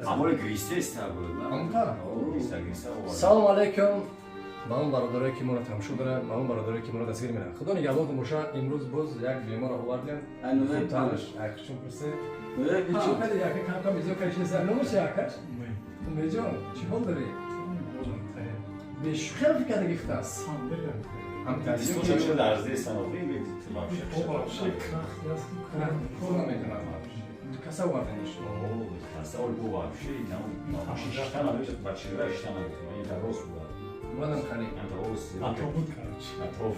Амоли гристеста буд. Амта? О, гриста, гриста овард. Салом алейкум ба он бародарое, ки моро тамошо дорад, ба он бародарое, ки моро дастгир менамояд. Худо нигаҳбонтон боша. Имрӯз боз як беморро овардем. Хубтараш акчун пурсед. Чӣ кади, яка кам кам изо кашида. Номаш якаш? Умедҷон, чӣ ҳол дорӣ? Бешӯхӣ фикр гирифтааст. Дистошо чӣ ларзеста, охи, вообще. Кор намекунад. Каса оварданиш? О, хаста ол бу вообще, на шишта намешад, бачира шишта наметавонад. Ин та рост буда. Манам хали. Ин та рост. Атобут, короче. Атоф.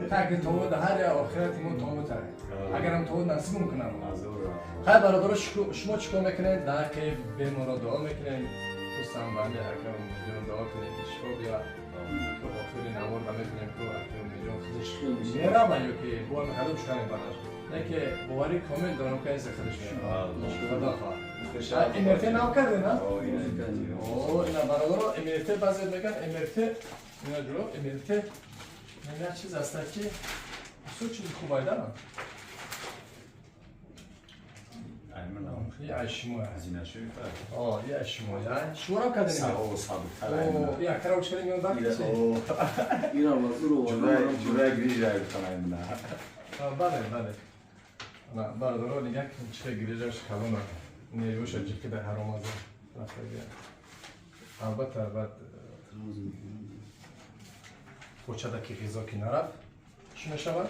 Так, тобут ҳар як охирати мо тобут агарам тобут насиб кунам. Азор. Хай, бародаро, шумо чӣ кор мекунед? Дар ҳаққи беморро дуо мекунем, хусусан ба ҳами ака Умедҷон дуо кунем, ки шифо биёрад. То охири навор да мебинем, ку ака Умедҷон худаш мерава ё ки бо ҳами ҳалуб шуда мебараш. Яке боварӣ комил дорам, ки айса худаш мерава, худо хоҳад. МРТ нав карде, на? О, ина, бародаро, МРТ, баъзе мегӯянд МРТ, ина ҷо МРТ як чиз аста, ки бисёр чизи хуб айда. Я шумо. О, я шумо. Я шуморо кардем. Сао сабуктар. О, я карав чӣ меён дар чи? Ира вазуру. Ҷурай грижа гуфтан. Бале, бале. На, бародаро, нигоҳ кун, чӣ грижаш калона. Нервуша ҷиқида ҳаромаза. Рафтагия. Албатта, баъд почада ки ғизо ки нарафт, чӣ мешавад?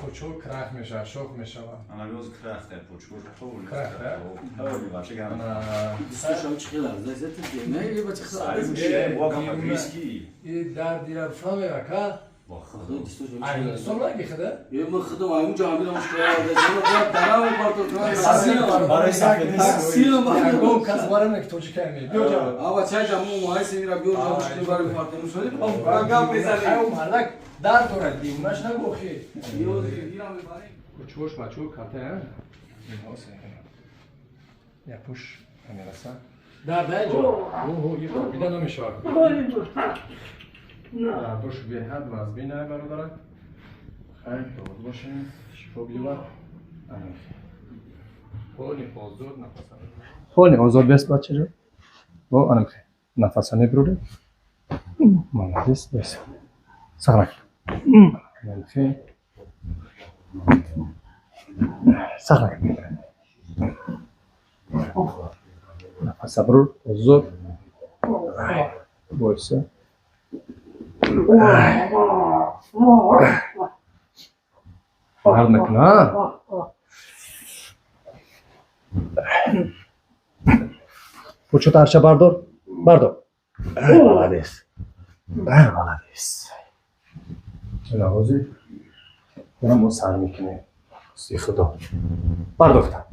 Почо крах мешавад, шох мешавад. Анализ крахта, почо пол. Крахта? Пол, вообще гам. Дистошам чӣ хел ларзеста? Не, е бача хел. Риски. И дардира фаме ака. Бо худо. Ай, инсон наги худа? Е, ма худам айму ҷамила мушкил ларзеста. Дарам парту. Барои сафедӣ. Ягон кас барам ки тоҷика ме. Биё ҷа. Ава чай ҷаму муай симира биё ҷа мушкил бари парту. Мушкил ба гап мезанем. Ай, мардак дард дорад, дивонаш нагу охи. Ё ира мебарем. Кучош бачо калта, а? Я пуш намераса. Дард ай ҷо. Оҳо, и бида намешавад. Дардош беҳад вазбин ай, бародарак. Хайр, дод бошем, шифо биёбад. Ҳоли озод нафаса. Ҳоли озод бес, бачаҷо. Бо анамхе. Нафаса мебурӣ. Молодец, бес. Сағрак. Анамхе. Сағрак. Нафаса бурур, озод. Бойса. Дард мекуна? Почо арча бардор. Бардор. Ай, молодец. Ай, молодец. Ина ҳозир дорам мо сар мекунем. Си худо. Бардохта.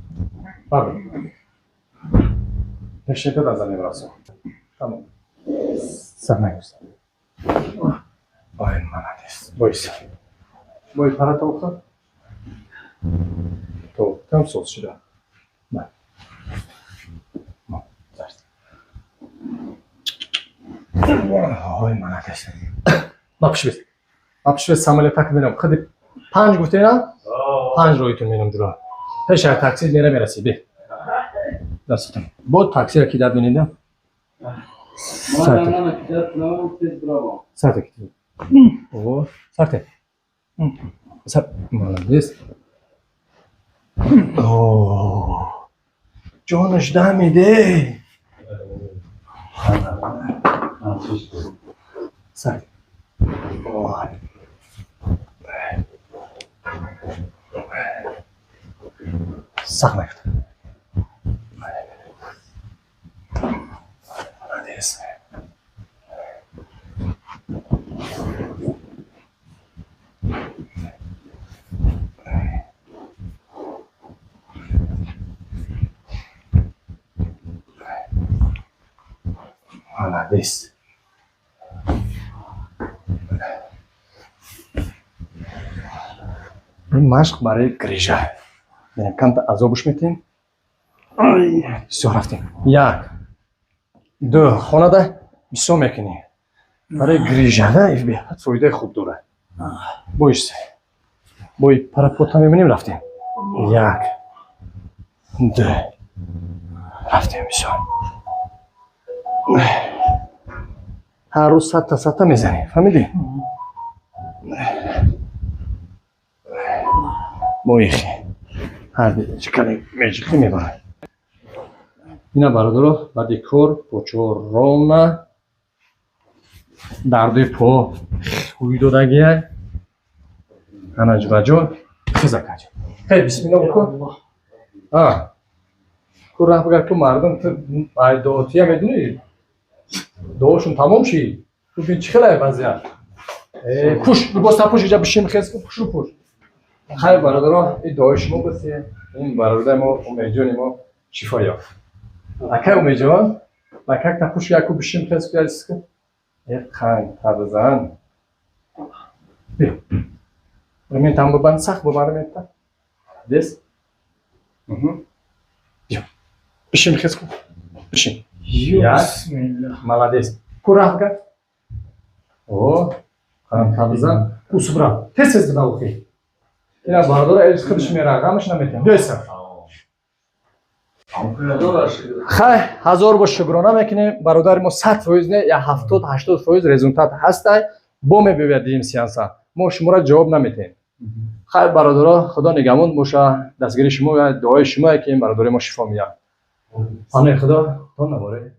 Бардор. Пешета да замин расо. Тамом. Сар нагуста. Ай, молодец. Бойся. Бой пара тоқта. То, там соз шуда. На. Мо, дарс. Ой, молодец. Ма пиш бес. Ма пиш бес, самолет так мерам. Худи панҷ гуфтена? Панҷ роитон мерам ҷура. Пеш аз такси мера мераси, бе. Дастатон. Бо таксиро ки дад менидам. Мана кида тез браво. Сарте ки. О, сарте. Сар, молодец. О, ҷонаш дамиде. Сарте. Ой. Сақ накард. Молодец. Молодец. Ин машқ барои грижа. Бинем, камта азобуш метем. Бисёр рафтем. Як, ду, хонада бисёр мекунӣ. Барои грижада беҳад фоидаи хуб дорад. Бои се. Бои парапота мебинем, рафтем. Як, Ду. Рафтем бисёр. Ҳар рӯз 100 та 100 та мезанем. Фаҳмидӣ? Моихи. Ҳар чикане меҷиқӣ мебарад. Ина бародаро, баъди кор почо ровна, дардои по хӯй додагия. Ана ҷубаҷон, хиза каҷ. Хей, бисмилла букун. А. Ку раҳ бигар ку мардум ту ай дуотия медунӣ? Дуошун тамом шид. Ту бин чӣ хелай вазъият. Э, пуш, либос пуш, иҷа бишин хез ку, пушу пуш. Хайр бародаро, ин дуои шумо буд ки ин бародари мо Умедҷони мо шифо ёфт. Акай Умедҷон, макак та пуш яку бишин хез ку яс ку. Э қанг табзан. Биё. Ремень там бибанд, сахт бибанд ремень. Дес. Биё. Бишин хез ку. Бишин. Як. Молодец. Ку раҳ бигар. О, қанг табзан. Ку субра. Тез тез бина охи. Ина бародаро элис худаш мера, ғамаш наметиҳам. Биёйса. Хай, ҳазор бор шукрона мекунем. Бародари мо 100% не, я 70-80% результат ҳастай. Бо мебиёяд дим сеанса. Мо шуморо ҷавоб наметиҳем. Хай бародаро, Худо нигаҳбон боша. Дастгири шумо ва дуои шумо ки ин бародари мо шифо меёбад. Паноҳи Худо то наборе.